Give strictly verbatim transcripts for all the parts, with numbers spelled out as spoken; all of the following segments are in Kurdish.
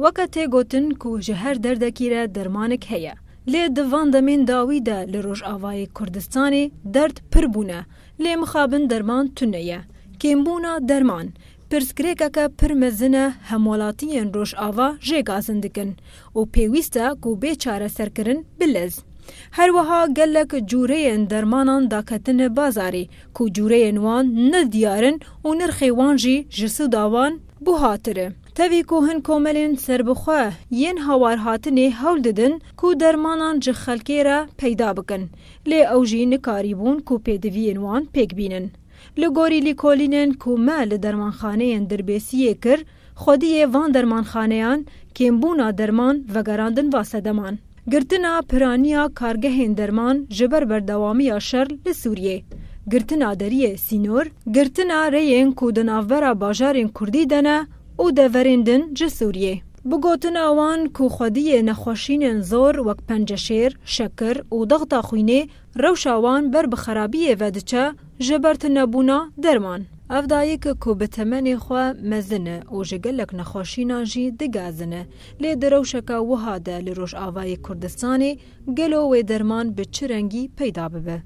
Weke tê gotin ku ji her derdekî re dermanek heye. Lê di van demên dawî de li Rojavayê Kurdistanê derd pir bûne. Lê mixabin derman tune ye. Kêmbûna derman, pirsgirêkeke pir mezin e, hemwelatiyên Rojava jê gazin dikin û pêwîst e ku bê çareserkirin bilez. Her wiha gelek cûreyên dermanan daketine bazarê ku cûreyên wan ne diyar in û nirxê wan jî ji sûda wan buhatir e. Tevî ku hin komelên serbixwe yên hawarhatinê hewl didin ku dermanan ji xelkê re peyda bikin, lê ew jî nikarîbûn ku pêdiviyên wan pêk bînin. Li gorî lîkolînên ku me li dermanxaneyên Dirbêsiyê kir, xwediyê van dermanxaneyan kêmbûna derman vegerandin va sedeman. Girtina piraniya kargehên derman ji ber berdewamiya şer li Sûriyê, girtina deriyê sînor, girtina rêyên ku di navbera bajarên Kurdî de ne û deverên din ji Sûriyê. Bi gotina wan ku xwediyê nexweşînên zor wek penceşêr, şekir û dexta xwînê rewşa wan ber bi xerabiyê ve diçe ji ber tunebûna derman. Ev dayik ku bi temenê xwe mezin e û ji gelek nexweşînan jî digazin e, lê di rewşeke wiha de li Rojavayê Kurdistanê gelo wê derman bi çi rengî peyda bibe?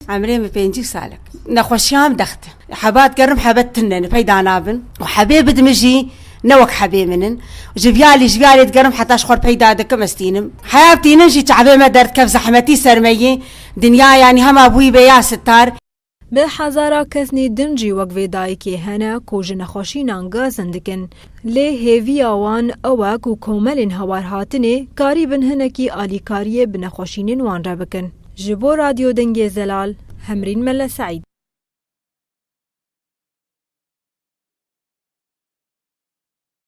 Emrê min pêncî salek. Nexweşiya min dext e. Heba digerim hebe tune ne, peyda nabin. Û hebê bidime jî ne wek hebê min in. Ji viyalî, ji viyalê digerim heta ji xwe peyda dikim ez tînim. Heya tînin jî çavê me derdikef, zehmetî ser me yê. Dinya yanî hema bûyî bê ya sitar. Bi hezara kesnî din jî wek vê dayikê hene ku ji nexweşînan gazin dikin. Lê hêviya wan ew e ku komelên hawarhatinê karîbin hinekî alîkariyê bi nexweşînên wan re bikin. Ji bo Radyo Dengê Zelal, Hemrîn Mele Seîd.